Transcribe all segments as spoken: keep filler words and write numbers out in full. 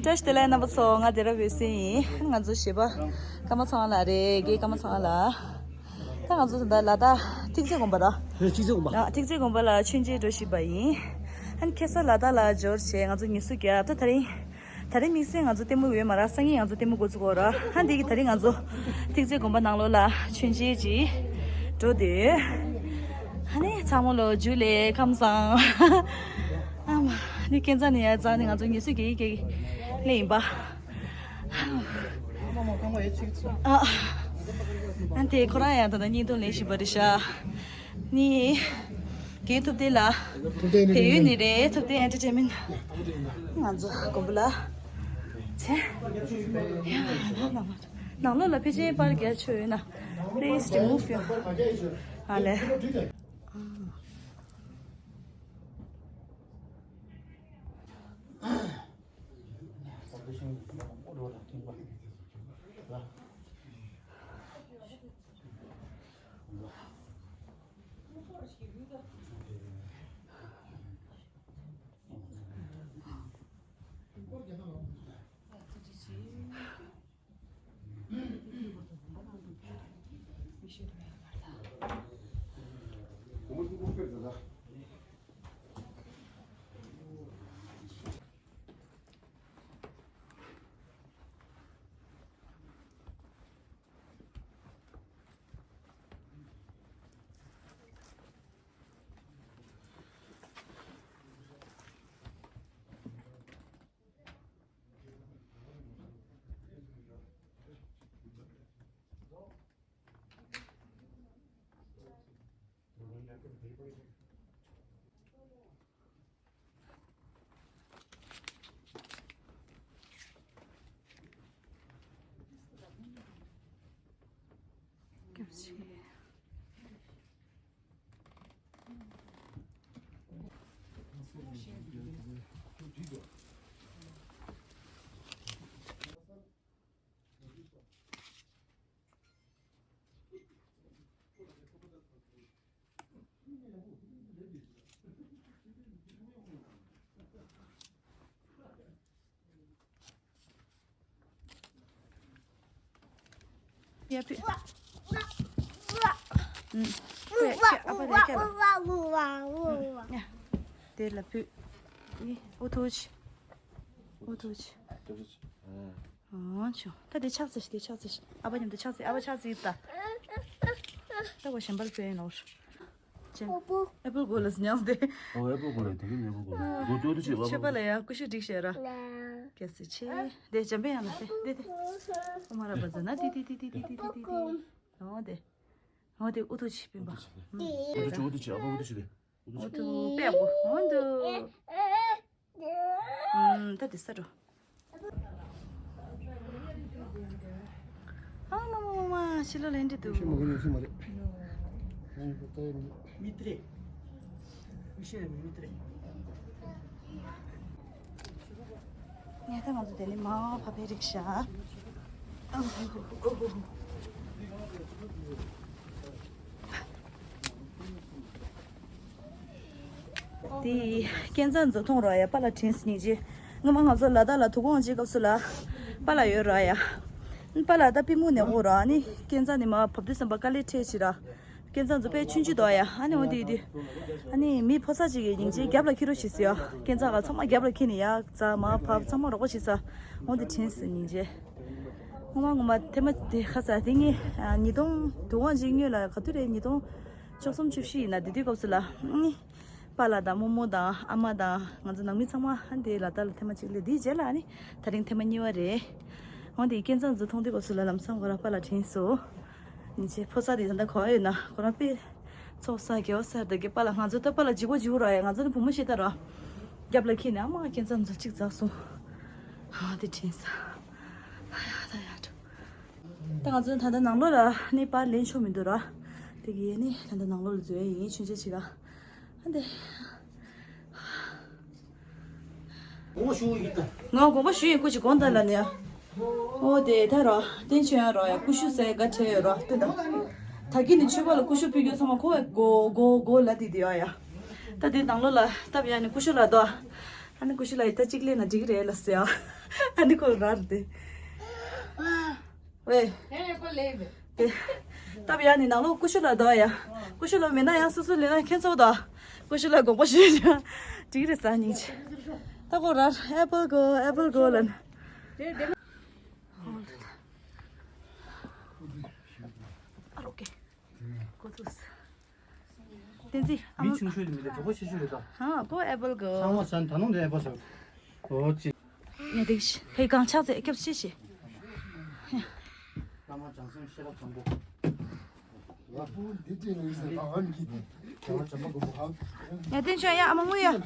བཀྲ་ཤིས་བདེ་ལེགས་རྣམ་པ་ཚོ། ང་དེ་ར་བོད་སྲིད་ཡིན། ང་ཚོ་གཞས་པ་ཀརྨ་ཚེ་དབང་ལགས་རེད། རྒན་ཀརྨ་ཚེ་དབང་ལགས། ད་ང་ཚོ་ད་ལྟ་ལ་དྭགས་ཐེག་མཛེས་དགོན་པ་ར། ཧེ། ཐེག་མཛེས་དགོན་པ། ཨ། ཐེག་མཛེས་དགོན་པ་ལ་མཆོད་མཇལ་འགྲོ་བཞིན་པ་ཡིན། ཨ་ནི་ཁ་སང་ལ་དྭགས་ལ་འབྱོར་བྱས་ང་ཚོ་ཉི་ཤུ་བརྒྱ། ད་དེ་རིང་དེ་རིང་དམིགས་བསལ་ང་ཚོ་ལྟད་མོ་ཡོད་མ་ར། སང་ཉིན་ང་ཚོ་ལྟད་མོ་འགོ་ཚུགས་ཀྱི་ཡོད་ར། ཧ། འདི་གི་དེ་རིང་ང་ཚོ་ཐེག་མཛེས་དགོན་པ་ནང་ལོགས་ལ་མཆོད་མཇལ་ཅིག་འགྲོ་འདོད། ཧ། ནི་ཚང་མ་ལོ་རྒྱུས་ལས་ཁམས་བཟང་། ཨ་མ། ནི་ཁྱེད་ཚང་ནི་ཡ་ཚང་ནི་ང་ཚོ་ཉི་ཤུ་བརྒྱ་ཡི་གེ་ལེ་ཡིན་པ། ཨ། ཨ་དེ་ཁོ་རང་ཡང་ད་ལྟ་བརྙན་ཐུང་ལེན་བཞིན་པ་རེད་ཤག་ནི། རྒན་ཐུབ་བསྟན་ལགས། ཐུབ་བསྟན་བལ་ཡུལ་ནས་རེད། ཐུབ་བསྟན་ཨེན་ཊར་ཊེན་མེན་ཊི། ང་ཚོ་དགོན་པ་ལ་ཆེ། ནང་ལོགས་ལ་ཕལ་ཆེར་པར་རྒྱག་ཆོག་ཡོད་ན། Please remove your. ཨ་ལེ། ཡ་ཕི། ཨུམ། ཁྱེད་ཁྱེད་ཨ་ཕ་རེད་ཁྱེད་ལ། ཡ། དེ་ལ་ཕུད། ཨི་ཨུ་ཐུག་ཅི། ཨུ་ཐུག་ཅི། ཨོ་ཆོ། ད་དེ་ཕྱག་འཚལ་ཤིག་དེ་ཕྱག་འཚལ་ཤིག་ཨ་ཕ་མཉམ་དུ་ཕྱག་འཚལ། ཨ་ཕ་ཕྱག་འཚལ་ཡིན་ད། ད་གོ་གཞན་པར་ཕེབས་ཡིན་ནོ། ཅན། ཨེ་པལ་གོ་ལ་ཉམས་ཏེ། ཨོ་ཨེ་པལ་གོ་ལ་དེ་གི་ཨེ་པལ་གོ་ལ་དོ་དོ་དོ་ཅེས་ཨ་ཕ། ཆོས་པ་ལ་ཡ་ཀུ་ཤུ་སྒྲིག་བྱས་ར། ཀྱ་སི་ཆེ། དེ་འཇམ་པའི་ཡང་ལ་དེ་དེ་དེ། ཨོ་མ་ར་པ་ཛ་ན་དེ་དེ་དེ། ཨོ་དེ། ཨོ་དེ་ཨུ་ཐུག་ཅི་པིན་པ། ཨུ་ཐུག་ཅི། ཨུ་ཐུག་ཅི། ཨ་ཕ་ཨུ་ཐུག་ཅི་དེ། ཨུ་ཐུག་པད་པོ། ཨོ་འདུག་ཨུམ། ད་དེ་ས་འགྲོ། ཨ་མ་མ་མ་མ། ཕྱི་ལོགས་ལ་འདྲི་འདུག་ཤི་མ་གི་ནས་ཤི་མ་རེད། མི་ཏྲེ། མི་ཤེས་མི་ཏྲེ། ངས་ད་ང་ཚོ་དེ་ནས་མར་ཕར་ཕེབས་རིགས་ཤག་དེ་ཀན་ཚ་མཛོ་མཐོང་རོགས་ཡ། པཱ་ལགས་དྲན་སྙིང་རྗེ། སྔོན་མ་ང་ཚོ་ལ་དྭགས་ལ་དུས་འཁོར་དབང་ཆེན་སྐབས་སུ་ལ་པཱ་ལགས་ཡོད་རོགས་ཡ། པཱ་ལགས་ད་པུས་མོ་ནས་འོ་རོགས། ཨ་ནི་ཀན་ཚ་ནས་མར་བབས་དུས་ཙམ་པ་དཀའ་ལས་འཕྲད་ཅིག་ར། ཀན་ཚ་མཛོ་དཔེ་ཆུང་ཆུང་འདུག་ཡ། ཨ་ནི་འོ་དེ་དེ། ཨ་ནི་མི་ཕོ་གསར་ཅིག་གིས་སྙིང་རྗེ་རྒྱབ་ལ་འཁྱེར་རོགས་བྱེད་ཟེར་ཡ། ཀན་ཚ་ལ་ཚང་མ་རྒྱབ་ལ་འཁྱེར་ནས་ཡ་ཛ་མར་བབས། ཚང་མ་རོགས་པ་བྱེད་ས། འོ་དེ་དྲན་སོང་སྙིང་རྗེ། ངོ་མ་ངོ་མ་ཐེངས་མ་དེ་ཁ་ས་དེ་ངས་ཉིས་སྟོང་དུས་འཁོར་དབང་ཆེན་སྔོན་ལ་ག་དུས་རེད། ཉིས་སྟོང་བཅུ་གསུམ་བཅུ་བཞི་ཡིན་ན་དེ་དུས་སྐབས་སུ་ལ་ནི་པཱ་ལགས་དང་རྨོ་མོ་དང་ཨ་མ་དང་ང་ཚོ་ནང་མི་ཚང་མ་ཧན་དེ་ལ་དྭགས་ལ་ཐེངས་མ་གཅིག་སླེབས། དེའི་རྗེས་ལ་ནི་ད་རིང་ཐེངས་མ་གཉིས་པ་རེད། འོན་ཏེ་ཀན་ཚ་མཛོ་མཐོང་དུས་སྐབས་སུ་ལ་ལམ་སང་ཁོ་རང་པཱ་ལགས་དྲན་སོང་། ཉིན་བྱེད་ཕོ་གསར་དེ་ད་ལྟ་ག་པར་ཡོད་ན། ཁོ་རང་དཔེ་ཚོགས་བསགས་དགེ་བ་བསགས་དང་གི་པཱ་ལགས། ང་ཚོ་ད་པཱ་ལགས་ལྗིད་པོ་ལྗིད་པོ་ར་ཡ། ང་ཚོ་ནི་བུ་མོ་ཤེས་ད་ར། རྒྱབ་ལ་འཁྱེར་ནས་ཨ་མ་ཀན་ཚ་མཛོ་གཅིག་འཛེགས་སོང་། ཨ་དེ་དྲན་སོང་། ཨ་ཡ་ད་ཡ་འགྲོ། ད་ང་ཚོ་ད་ལྟ་ནང་ལོགས་ལ་ནི་པར་ལེན་ཆོག་མི་འདུག་ར། དེ་གིས་ནི་ད་ལྟ་ནང་ལོགས་ལ་འཛུལ་ཡ་ཡིན། མཆོད་མཇལ་བྱེད་ག། ཨ་འདི། དགོངས་པ་ཞུ་ཡིན་ད། ང་དགོངས་པ་ཞུ་ཡིན། སྐུ་མཁྱེན་དགོངས་དག་ལ་ནི། ཨོ་དེ་ད་རོ། བསྟན་ཆོས་ཡང་རོ་ཡ། ཀུ་ཤུ་ཟེར་ག་བྲིས་ཡོད་རོ། ལྟོས་དང་། ད་གིན་ནི་མཆོད་པ་ལ་ཀུ་ཤུ་ཕུལ་རྒྱུ་ཚང་མ་ཁོ་བས་གོ་གོ་གོ་ལབ་དེ་དེ་ཡོད་ཡ། ད་དེ་ནང་ལོགས་ལ་བཏབ་ཡ་ནི་ཀུ་ཤུ་ལ་དོ། ཨ་ནི་ཀུ་ཤུ་ལ་ཡི་ད་གཅིག་ལེན་ན་འགྲིག་གི་རེད་ལ་ཟེར་ཡ། ཨ་ནི་ཁོ་རར་དེ། ཝེ། དེ། ཏབ་ཡ་ནི་ནང་ལོགས་ཀུ་ཤུ་ལ་དོ་ཡ། ཀུ་ཤུ་ལོ་མེད་ན་ཡང་སུ་སུ་ལེ་ན་ཁྱེད་ཚོ་དོ། ཀུ་ཤུ་ལ་དགོངས་པ་ཞུས་ཡ། འགྲིག་རེད་ས་སྙིང་རྗེ། ད་ཁོ་རར་ཨེ་པལ་གོ་ཨེ་པལ་གོ་ལན། ཨ་རོ་ཀེ། གོ་ཐུགས། བསྟན་འཛིན། ཨ་མ། མི་ཆུང་ཤོས་དེ་མི་རེད། གྲོགས་པོ་ཆེ་ཤོས་རེད་ད། ཧ་གོ་ཨེ་པལ་གོ། ཚང་མ་ཟ་ད་ནང་དེ་ཨེ་པལ་ཟ། འོ་ཙི། ཉེ་དེ་ཕའི་གང་ཆགས་ཚེ་སྐྱབས་ཤེས་ཤེས། བླ་མ་བྱང་སེམས་ཤེས་རབ་བཟང་པོ། ལ་ཕུག་འདི་ཅི་ལས་ཟེར་བ་ཨན་གྱི། བྱང་བྱང་པོ་གོ་བ། ཉེ་དེ་ཆོ་ཡ་ཨ་མ་ངུ་ཡ།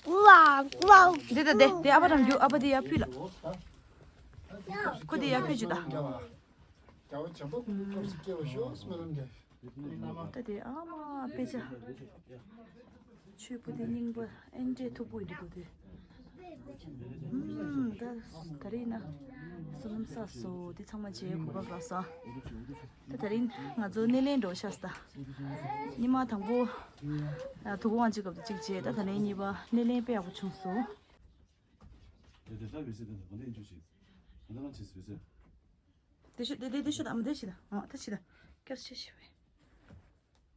ཀུ་ཝ་ཀུ་ཝ། དེ་ད་དེ་དེ་ཨ་ཕ་རང་རྒྱུ་ཨ་ཕ་དེ་ཡ་ཕུད་ལ། ཁོ་དེ་ཡ་ཕུད་ཅུ་ད། རྒྱལ་བ་བྱམས་པ་ཀུན་གྱི་ཁབ་སུ་སྐྱེ་བར་ཤོག་སྨོན་ལམ་རྒྱབ། ད་དེ་ཨ་མ་དཔེ་ཆ། ཆོས་པོ་དེ་རྙིང་པ་ཨེ་འདྲས་མཐུག་པོ་ཡིན་འདུག་དེ། ཨུམ། ད་ད་རེས་ན་བསོད་ནམས་བསགས་སོ་དེ་ཚང་མ་བྱས་གོ་སྐབས་རག་སོང་། ད་ད་རིང་ང་ཚོ་སྣེ་ལེན་འགྲོ་ཤག་ས། ཉི་མ་དང་པོ་ཨ་དུ་གུ་ཝང་གཅིག་སྐབས་དུ་གཅིག་བྱས། ད་ད་ནས་གཉིས་པ་སྣེ་ལེན་དཔེ་ཡག་པོ་བྱུང་སོང་། དེ་དེ་ལྟ་བའི་སྲིད་དེ་ལ་ག་ལེ་འཇུ་ཞིག་ག་ལེ་རང་བྱེད་ཟོས་ཟེར། དེ་ཤོད་དེ་དེ་དེ་ཤོད་ཨ་མ་དེ་ཤི་ད། ཨ་ད་ཤི་ད། སྐྱབས་ཤི་ཤི་བས།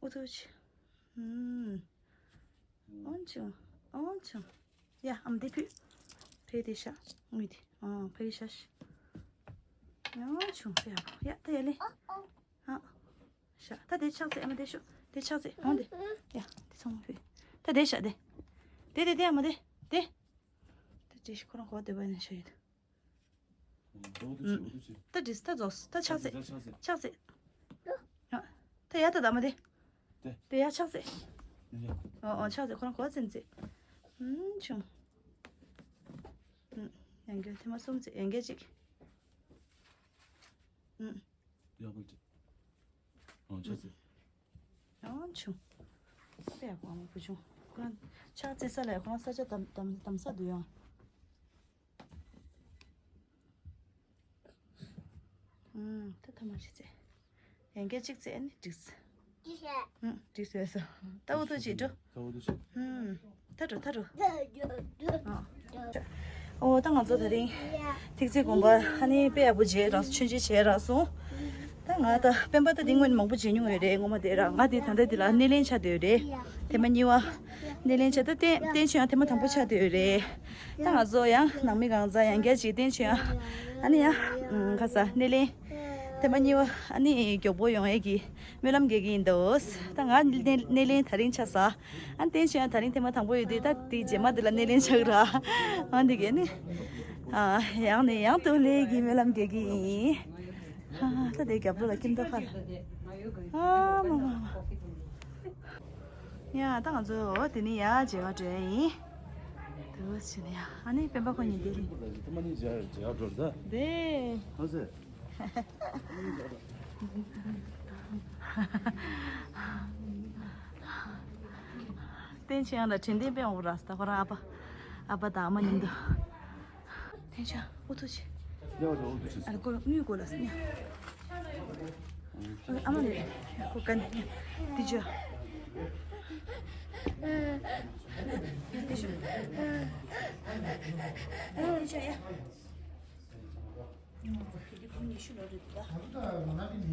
ཨུ་ཐུ་ཆི། ཨུམ། ཨོན་ཆུང་། ཨོན་ཆུང་། ཡ་ཨ་མ་དེ་ཕུད། ཕེ་དེ་ཤ། ངུས་དེ། ཨ་ཕེ་ཤ་ཤི། ཨོན་ཆུང་ཕེ་ཡ། ཡ་ད་ཡ་ལེ། ཨ། ཤ། ད་དེ་ཕྱག་ཚེ་ཨ་མ་དེ་ཤོད། དེ་ཕྱག་ཚེ་འོང་དེ། ཡ་དེ་ཚང་མ་ཕུད། ད་དེ་ཤ་དེ། དེ་དེ་དེ་ཨ་མ་དེ། དེ། ད་དེ་ཤ་ཁོ་རང་གོ་དེ་བ་ནས་ཤ་ཡོད། ད་འདྲིས་ད་རྫོགས་ད་ཕྱག་ཚེ། ཕྱག་ཚེ། ཕྱག་ཚེ། ཡ། ད་ཡ་ད་ད་མ་དེ། དེ། དེ་ཡ་ཕྱག་ཚེ། ཨོ་ཨོ་ཕྱག་ཚེ་ཁོ་རང་གོ་ཚེ་ཚེ། ཨུམ་ཆུང་། ཨུམ། ཡང་གི་ཐེངས་མ་གསུམ་ཚེ་ཡང་གི་གཅིག་ཨུམ། ཡག་པོ་འདུག་ཨོ་ཕྱག་ཚེ། ཨོ་ཆུང་། དཔེ་ཡག་པོ་ཨ་མ་བུ་ཆུང་། ཁོ་རང་ཕྱག་ཚེ་ས་ལ་ཁོ་རང་ས་ཆ་དམ་དམ་དམ་ས་འདུག་ཡོང་། ཨུམ། ད་ཐ་མ་ཞིག་ཚེ། ཡང་བསྐྱར་གཅིག་ཚེ་ཨ་ནི་འགྲིགས། ཨུམ། འགྲིགས་སོས་སོ། ད་འུ་ཐུག་ཅིག་འགྲོ། ད་འུ་ཐུག་ཅིག་ཨུམ། ད་འགྲོ་ད་འགྲོ། ཨ། ཨོ་ད་ང་ཚོ་དེ་རིང་ཐེག་ཚེ་དགོན་པ་ཨ་ནི་དཔེ་ཡག་པོ་མཇལ་རག་སོང་། མཆོད་མཇལ་བྱས་རག་སོང་། ད་ང་ད་སྤེན་པ་ད་འདི་སྔོན་མང་པོ་མཇལ་མྱོང་ཡོད་རེད། ངོ་མ་དེ་ར་ང་དེ་ད་ལྟ་འདི་ལ་སྣེ་ལེན་ཆགས་བསྡད་ཡོད་རེད། ཐེངས་མ་གཉིས་པ་སྣེ་ལེན་ཆགས། ད་བསྟན་བསྟན་ཆོས་ཡང་ཐེངས་མ་དང་པོ་ཆགས་བསྡད་ཡོད་རེད། ད་ང་ཚོ་ཡང་ནང་མི་གང་ཚང་ཡང་བསྐྱར་ཅིག་བསྟན་ཆོས་ཡང་ཨ་ནི་ཡང་ཁ་ས་སྣེ་ལེན་ཐེངས་མ་གཉིས་པ་ཨ་ནི་མགྱོགས་པོ་ཡོང་ཡས་ཀྱི་སྨོན་ལམ་རྒྱག་གི་ཡིན་འདུག་ད་ང་སྣེ་སྣེ་ལེན་དེ་རིང་ཆགས་ས། ཨ་ནི་བསྟན་ཆོས་ཡང་དེ་རིང་ཐེངས་མ་དང་པོ་ཡོད་དུས་ད་དེ་རྗེས་མ་དེ་ལ་སྣེ་ལེན་ཆགས་ར། ཨ་འདི་གས་ནི་ཨ་ཡང་ནས་ཡང་དུ་ལས་ཀྱི་སྨོན་ལམ་རྒྱག་གི་ཡིན། ཨ་ད་དེ་རྒྱབ་ལོགས་ལ་ཁྱིམ་ཐོག་ཁ་ལ། ཨ་མ་མ་མ། ཡ་ད་ང་ཚོ་འོ་དེ་ནི་ཡ་མཇལ་བ་འགྲོ་ཡ་ཡིན། དེ་བས་ཕྱིན་ཡ་ཨ་ནི་སྤེན་པ་ཁོ་གཉིས་དེ་རེད། ཐ་མ་གཉིས་མཇལ་མཇལ་བ་འགྲོ་རེད་ད། དེ། ཧ་ཟེ། བསྟན་ཆོས་ཡང་ལ་དྲན་རྟེན་དཔེ་འོང་ར་ས། ད་ཁོ་རང་ཨ་ཕ་ཨ་ཕ་དང་ཨ་མ་མཉམ་དུ། བསྟན་ཆོས་ཨུ་ཐུག་ཆེ། ཡ་ཡ་ཨུ་ཐུག་ཆེ། ཨ་ལ་ཀོ་དངུལ་ཀོ་ལ་སྙ། ཨ་མ་ལེ་ཀོ་ཀན་དེ་ཅོ། དེ་ཅོ་ཡ།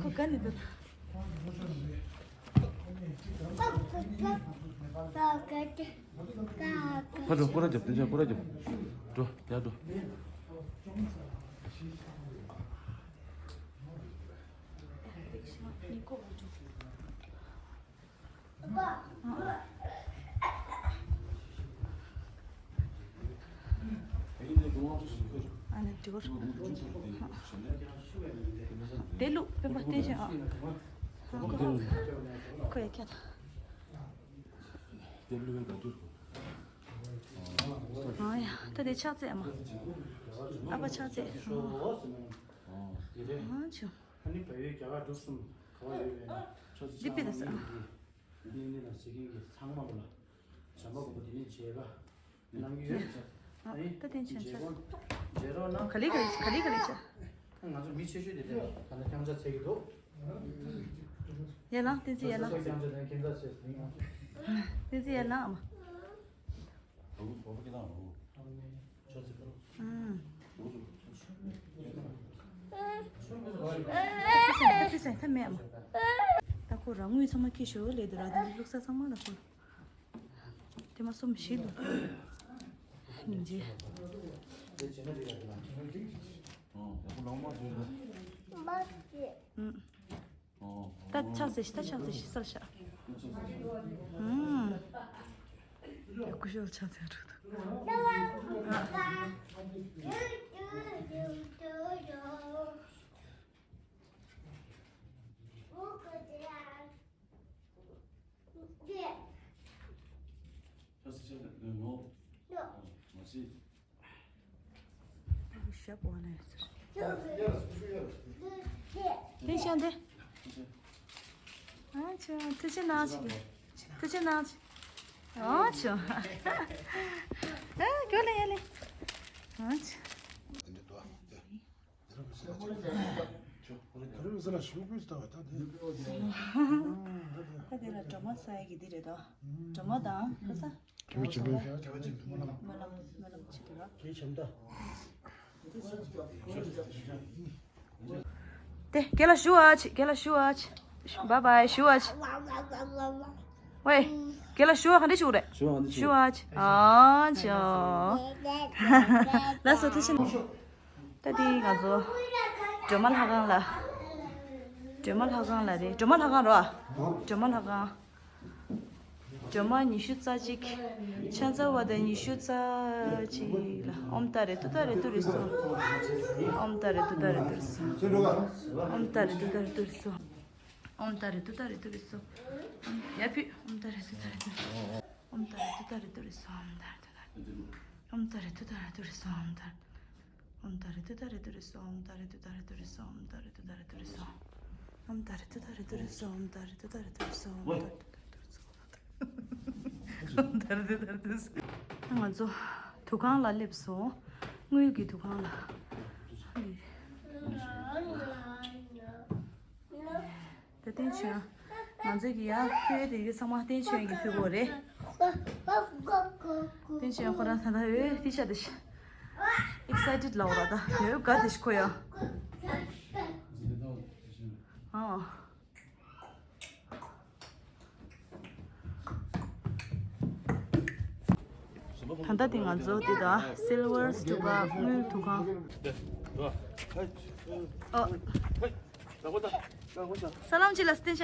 ཁོ་ག་ནས་འདུག་ཕར་འགྲོ། སྐོར་ར་རྒྱབ། དེ་ཅག་སྐོར་ར་རྒྱབ། འགྲོ་ཡར་འགྲོ། ཨ་ནི་འགྲིག་གོ། དེ་ལུགས་སྤེན་པ་བསྟན་ཆོས་ཨ། ཁོ་ཡ་ཁྱད། ཨ་ཡ་ད་དེ་ཕྱག་ཚེ་ཨ་མ། ཨ་ཕ་ཕྱག་ཚེ། ཨ་ཆུ། ཨ་ནི་བལ་ཡུལ་རྒྱ་གར་འབྲུག་གསུམ་ག་བ་ཡོད་པའི་ཆོས་སྲིད་འདི་དཔེ་ད་ས། ནི་ནི་ལ་ཟེར་མཁན་གྱི་ཚང་མ་པོ་ལ་བྱམས་པ་གོ་པོ་དེ་ནས་མཇལ་ཁ་གནང་གི་ཡོད། ཨ་ནི་ད་དེ་མཇལ་ཁོ་མཇལ་རོགས་གནང་། ག་ལེ་ག་ལེ་ག་ལེ་ག་ལེ་བྱ། ང་ཚོ་མི་ཆེ་ཤོས་དེ་དེ་ལ་ད་ལྟ་རྐྱང་ཆ་ཚད་ཀྱི་འདུག་ཡ་ལང་བསྟན་འཛིན་ཡ་ལང་། རྐྱང་ཆ་དང་རྐྱང་ཆ་ཚད་ཟིན་ཡང་། བསྟན་འཛིན་ཡ་ལང་ཨ་མ། ཨ་ཁུ་གོ་པོ་ཁྱེད་རང་ཨ་ཁུ། ཆོས་སྲིད་པོ། ཨུམ། ད་ཁོ་རང་ངོས་ཚང་མ་ཁྱེར་ཤོག་ལས་དུ་ར་དེ་བླུགས་ས་ཚང་མ་ལ་ཁོ། དེ་མ་སོམ་ཞིག་ལ། སྙིང་རྗེ། ཨུམ། ད་ཆགས་ཟེར་ཤི། ད་ཆགས་ཟེར་ཤི་སར་ཤ། ཨུམ། ཡ་ཀུ་ཤོར་ཆགས་ཟེར་རུ། ཞབས་འོག་ན་ཡོད་ཟེར། དེ་ཤ་འདི། ཨ་ཆོ་ཐུགས་རྗེ་གནང་ཞིག་ཐུགས་རྗེ་གནང་ཞིག་ཨ་ཆོ། ཨ་གོ་ལེ་ཡ་ལེ། ཨ་ཆོ། དེ་འདྲ་འདུག་ཨ། དེ་རུ་མི་ཟེར་ལ་ཞུ་དགོས་ལྟ་བ་ད་དེ། ད་དེ་ལ་སྒྲོལ་མ་ས་ཡ་གི་འདི་རེད་དོ། སྒྲོལ་མ་དང་ཁ་ས། དེ་བྱེད་པས། སྨོན་ལམ་སྨོན་ལམ་བྱེད་དུ་ར། དེ་རྒན་ལགས་ཞུ་ཨ་ཆི། རྒན་ལགས་ཞུ་ཨ་ཆི། བཱའི་བཱའི། ཞུ་ཨ་ཆི། ཝེ། རྒན་ལགས་ཞུ་ཨ་ག་འདྲ་ཞུ་རེད། ཞུ་ཨ་འདི་ཞུ། ཞུ་ཨ་ཆི། ཨ་ཅོ། ལགས་སོ་ཐུགས་རྗེ་གནང་། ད་དེ་ང་ཚོ་སྒྲོལ་མ་ལྷ་ཁང་ལ། སྒྲོལ་མ་ལྷ་ཁང་ལ་རེད། སྒྲོལ་མ་ལྷ་ཁང་རོ། སྒྲོལ་མ་ལྷ་ཁང་། སྒྲོལ་མ་ཉི་ཤུ་རྩ་གཅིག་ཕྱག་འཚལ་བ་དང་ཉི་ཤུ་རྩ་གཅིག་ལ། ཨོཾ་ཏཱ་རེ་ཏུཏྟཱ་རེ་ཏུ་རེ་སྭཱ་ཧཱ། ཨོཾ་ཏཱ་རེ་ཏུཏྟཱ་རེ་ཏུ་རེ་སྭཱ་ཧཱ། ཨོཾ་ཏཱ་རེ་ཏུཏྟཱ་རེ་ཏུ་རེ་སྭཱ་ཧཱ། ཨོཾ་ཏཱ་རེ་ཏུཏྟཱ་རེ་ཏུ་རེ་སྭཱ་ཧཱ། ཡ་ཕི། ཨོཾ་ཏཱ་རེ་ཏུཏྟཱ་རེ་ཏུ་རེ་སྭཱ་ཧཱ། ཨོཾ་ཏཱ་རེ་ཏུཏྟཱ་རེ་ཏུ་རེ་སྭཱ་ཧཱ། ཨོཾ་ཏཱ་རེ་ཏུཏྟཱ་རེ་ཏུ་རེ་སྭཱ་ཧཱ། ཨོཾ་ཏཱ་རེ་ཏུཏྟཱ་རེ་ཏུ་རེ་སྭཱ་ཧཱ། ཨོཾ་ཏཱ་རེ་ཏུཏྟཱ་རེ་ཏུ་རེ་སྭཱ་ཧཱ། ཨོཾ་ཏཱ་རེ་ཏུཏྟཱ་རེ་ཏུ་རེ་སྭཱ་ཧཱ། ཨོཾ་ཏཱ་རེ་ཏུཏྟཱ་རེ་ཏུ་རེ་སྭཱ་ཧཱ། ཨོཾ་ཏཱ་རེ་ཏུཏྟཱ་རེ་ཏུ་རེ་སྭཱ་ཧཱ། ཨོཾ་ཏཱ་རེ་ཏུཏྟཱ་རེ་ཏུ་རེ་སྭཱ་ཧཱ། ང་ཚོ་དུ་ཁང་ལ་སླེབས་སོང་། དངུལ་གྱི་དུ་ཁང་ལ། ད་བསྟན་ཆོས། ང་ཚོ་གི་ཡ་ཕུལ་དེ་གི་ཚང་མ་བསྟན་ཆོས་ཀྱི་ཕུལ་གོ་རེད། བསྟན་ཆོས་ཁོ་རང་ད་ལྟ་འོས་ཏི་ཤ་དེ་ཤ། ཨེག་སའི་ཊེཌ་ལ་འོ་ར་ད་འོས་དགའ་དེ་ཤ་ཁོ་ཡ། ཨ། ད་ལྟ་དེ་ང་ཚོ་དེ་དང་སིལ་ཝར་སི་ཊུ་པ་དངུལ་དུ་ཁང་། ཨ། ས་ལམ་ཅི་ལ་སྟེན་ཤ།